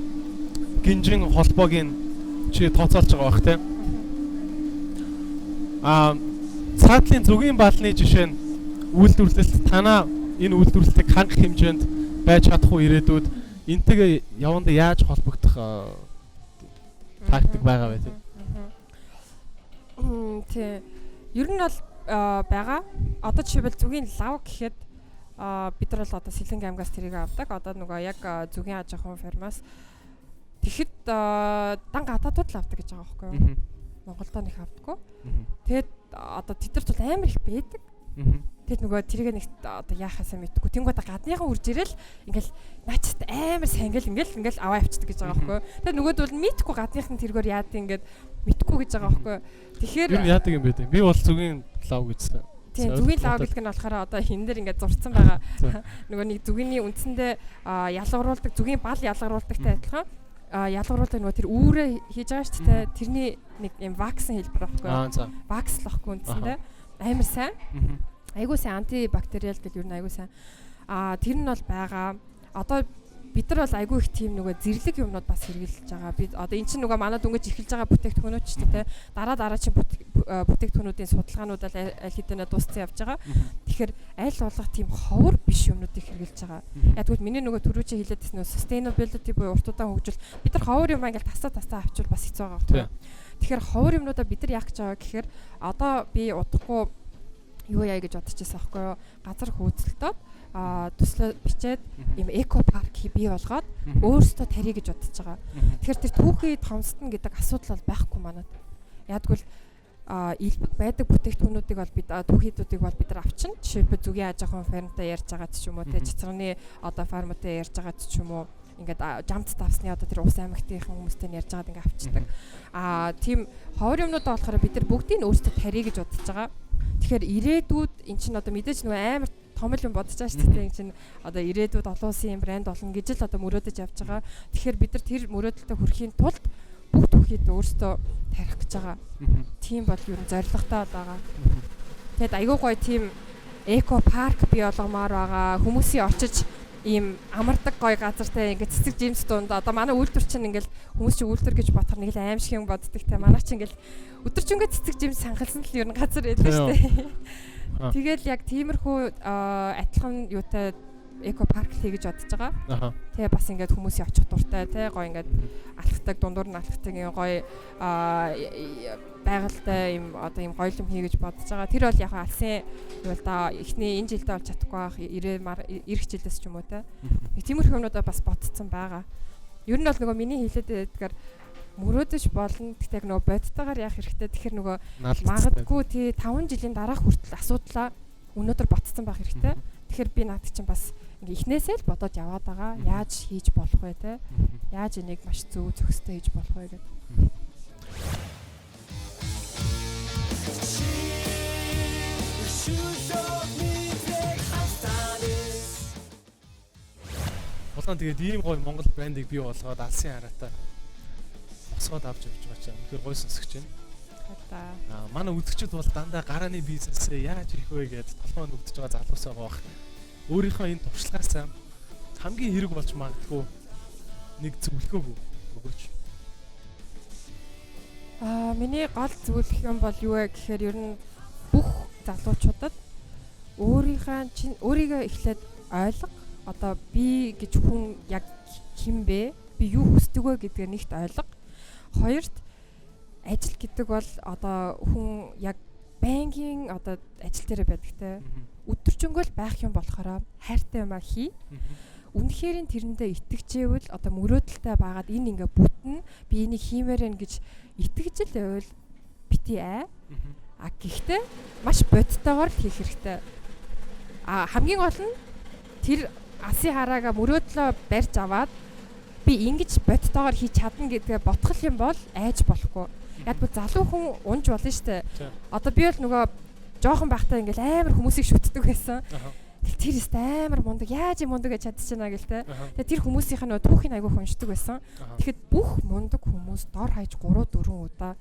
гинжин холбоог нь чи тооцоолж байгаа бах те. Цаатлын зүгийн баалны жишээ нь үйлдвэрлэлт, танаа энэ үйлдвэрлэлтийг хангах хэмжээнд байж чадах уу, ирээдүйд энтэйгээ явандаа яаж холбогдох тактик байгаа вэ те? Тий. Ер нь бол байгаа. Одоо жишээлбэл зүгийн лав гэхэд бид нар бол одоо Сэлэнг аймгаас тэрийг авдаг. Одоо нөгөө яг зүгийн аж ахуйн фермаас. Тэгэхэд дан гадаадууд л авдаг гэж байгаа байхгүй юу? Монголдо нэг авдаггүй. Тэгээд одоо тэд нар бол амар их байдаг. Тэгэд нөгөө тэрийг нэг одоо яахаасаа мэдгүй. Тэнгүүд гадныхан үрж ирэл ингээл наачт амар сайн ингээл ингээл ингээл аваа явчихдаг гэж байгаа байхгүй юу? Тэгээд нөгөөд бол мэдгүй, гадныхан тэргээр яад ингээд мэдгүй гэж байгаа байхгүй юу? Тэгэхээр Юу яадаг юм бэ те? Би бол зүгийн лав гэжсэн. Тийм, зүгийн лав гэдэг нь болохоор одоо хин дээр ингээд зурцсан байгаа. Нөгөө нэг зүгийний үндсэндээ ялгаруулдаг, зүгийн бал ялгаруулдагтай адилхан ялгаруулдаг нөгөө тэр үүрээ хийж байгаа шүү дээ. Тэрний нэг юм вакцин хэлбэр байхгүй юу? Вакс л байхгүй үндсэндээ. Амар сайн. Айгуу сайн, антибактериал гэл ер нь айгуу сайн. Тэр нь бол байгаа. Одоо бид нар бол айгүй их тийм нөгөө зэрлэг юмнууд бас хэрэглэж байгаа. Би одоо эн чинь нөгөө манай дөнгөж эхэлж байгаа бүтээгдэхүүнүүд ч тийм, дараа дараа чинь бүтээгдэхүүнүүдийн судалгаанууд аль аль хэдийнэ дууссан явж байгаа. Тэгэхээр аль болох тийм ховор биш юмнуудыг хэрэглэж байгаа. Яг тэгвэл миний нөгөө түрүүчийн хэлээд байсан нөгөө sustainability буюу урт удаан хөгжил, бид нар ховор юм ингээл тасаа тасаа авчвал бас хэцүү байгаа байхгүй. Тэгэхээр ховор юмнуудаа бид нар яах гэж байгаа гэхээр одоо би удахгүй юу яа гэж бодож байсан байхгүй юу? Газар хөөцөлтөөд төслөө бичээд ийм эко парк бий болгоод өөрсдөө тарья гэж бодож байгаа. Тэгэхээр тэр түүхий томсдно гэдэг асуудал бол байхгүй манад. Ядгүйл элбэг байдаг бүтээгдэхүүнүүдийг бол бид, түүхийдүүдийг бол бид нар авчина. Жишээлбэл зүгийн аж ахуйн фермтай ярьж байгаа ч юм уу, те, цацраны одоо фармтай ярьж байгаа ч юм уу, ингээд жамц давсны одоо тэр ус аймагтынхан хүмүүстэй ярьж байгаад ингээд авчдаг. Тийм ховор юмнуудаа болохоор бид нар бүгдийг нь өөрсдөө тарья гэж бодож байгаа. Тэгэхээр ирээдүйд эн чинь одоо мэдээж нөгөө амар том л юм бодож байгаа шүү дээ. Эн чинь одоо ирээдүйд олон улсын брэнд болно гэж л одоо мөрөөдөж явж байгаа. Тэгэхээр бид нар тэр мөрөөдөлтөд хүрэхийн тулд бүх түүхийд өөрсдөө тарих гэж байгаа. Тийм бол ер нь зорилготой байгаа. Тэгэд айгүй гоё тийм эко парк бий болгомоор байгаа. Хүмүүсийн очиж ийм амардаг гоё газартай ингээд цэцэг жимс дунд одоо манай үйлдвэр чинь ингээл хүмүүс чи үйлдвэр гэж бодохоор нэг л аим шиг юм боддог те, манай чи ингээл өдөржингөө цэцэг жимс хангалсан л ер нь газар байдаг шүү дээ. Тэгэл яг тиймэрхүү адилхан юутай Eco park хий гэж бодож байгаа. Тэгээ бас ингээд хүмүүсийн очих дуртай те гоё ингээд алхдаг, дундуур нь алхдаг юм гоё байгальтай юм одоо юм гоё юм хий гэж бодож байгаа. Тэр бол яг алсын юу л да эхний энэ жилдээ болж чадахгүй байх, ирэх жилээс ч юм уу те. Нэг тиймэрхүү юмнуудаа бас ботцсон байгаа. Ер нь бол нөгөө миний хэлээд байдгаар мөрөөдөж болно. Гэхдээ нөгөө бодтойгоор яах хэрэгтэй. Тэгэхээр нөгөө магадгүй тий 5 жилийн дараах хүртэл асуудлаа өнөөдөр ботцсон байх хэрэгтэй. Тэгэхээр би наад чинь бас ингээ эхнээсээ л бодоод яваад байгаа. Яаж хийж болох вэ те? Яаж энийг маш зөв зохистой хийж болох вэ гэдэг. Улаан тэгээд ийм гоё Монгол брендийг бий болгоод алсын хараатай босгоод авч явж байгаа чинь үнэхээр гоё сонсогч байна. Аа манай үзэгчид бол дандаа гарааны бизнесээ яаж хийх вэ гэдээ толгой нүгдэж байгаа залуус байгаа бах. Өөрийнхөө энэ туршлагаасаа хамгийн хэрэг болж магадгүй нэг зөвлөгөөг өгөөч. Аа миний гол зөвлөх юм бол юу вэ гэхээр ер нь бүх залуучуудад өөрийнхөө өөрийгөө эхлээд ойлго. Одоо би гэж хүн яг хэн бэ? Би юу хүсдэг вэ гэдгээ нэгт ойлго. Хоёрт ажил гэдэг бол одоо хүн яг байнгын одоо ажил дээрээ байдаг те. Өдөржингөө л байх юм болохоор хайртай юмаа хий. Үнэхээр тэрэндээ итгэжээвэл одоо мөрөөдөлтэй байгаад энэ ингээ бүтнэ. Би энийг хиймээр байна гэж итгэж л байвал бити аа. А гэхдээ маш бодтойгоор л хийх хэрэгтэй. А хамгийн гол нь тэр асын хараагаа мөрөөдлөө барьж аваад би ингэж бодтойгоор хийж чадна гэдгээ бодох юм бол айж болохгүй. Яг бол залуу хүн унж болно штэ. Одоо би бол нөгөө жоохон байхдаа ингээл амар хүмүүсийг шүтдэг байсан. Тэр өст амар мундаг, яаж юм мундаг гэж чадчихна гэл те. Тэгээ тэр хүмүүсийнх нь нөгөө түүхийг айгүйх уншдаг байсан. Тэгэхэд бүх мундаг хүмүүс дор хаяж 3 4 удаа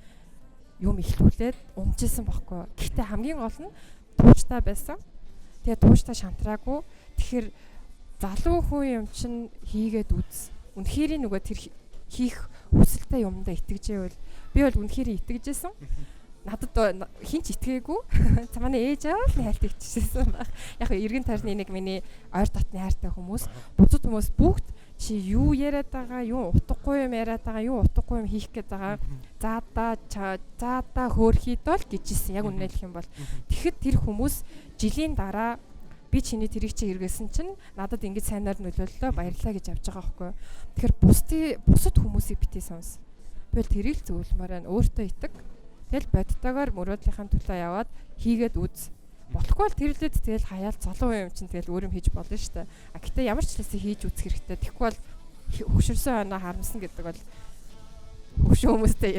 юм ихлүүлээд унжсэн байхгүй. Гэхдээ хамгийн гол нь тууштай байсан. Тэгээ тууштай шантраагүй. Тэгэхээр залуу хүн юм чинь хийгээд үз. Үнэхээр нөгөө тэр хийх хүсэлтэй юмдаа итгэжээвэл би бол үнэхээр итгэжсэн. Надад хин ч итгээгүй. За манай ээж аав л хайлт иччихсэн баг. Яг эргэн тойрны нэг миний ойр дотны хайртай хүмүүс, бусад хүмүүс бүгд чи юу яриад байгаа, юу утгагүй юм яриад байгаа, юу утгагүй юм хийх гээд байгаа. Заадаа хөөрхийд бол гэжсэн. Яг үнэ хэлэх юм бол. Тэгэхэд тэр хүмүүс жилийн дараа би чиний тэрийг чи эргээсэн чинь надад ингэж сайнаар нөлөөллөө, баярлалаа гэж авч байгаа байхгүй юу. Тэгэхээр бусад хүмүүсийг битгий сонс. Би бол тэрийг л зөвлөмөр байна. Өөртөө итэг. Тэгэл бодтойгоор мөрөөдлийнхаа төлөө яваад хийгээд үз. Болохгүй бол тэрлээд тэгэл хаяал залуу юм чинь тэгэл өөр юм хийж болно шүү дээ. А гэтээ ямар ч хэлээсээ хийж үзэх хэрэгтэй. Тэгэхгүй бол хөшөрсөн хойноо харамсан гэдэг бол хөвшин хүмүүстэй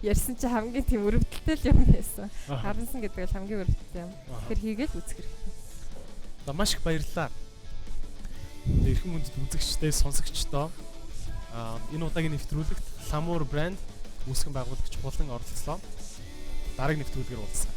ярьсан чи хамгийн тийм өрөвдөлтэй л юм байсан. Харамсан гэдэг бол хамгийн өрөвдөлтэй юм. Тэгэхээр хийгээл үзэх хэрэгтэй. За маш их баярлалаа. Эрхэм хүндэт үзэгчдээ, сонсогчдоо энэ удаагийн нэвтрүүлэгт Ламур брэнд үүсгэн байгуулагч Хулан оролцлоо. Дараагийн нэвтрүүлгээр уулзъя.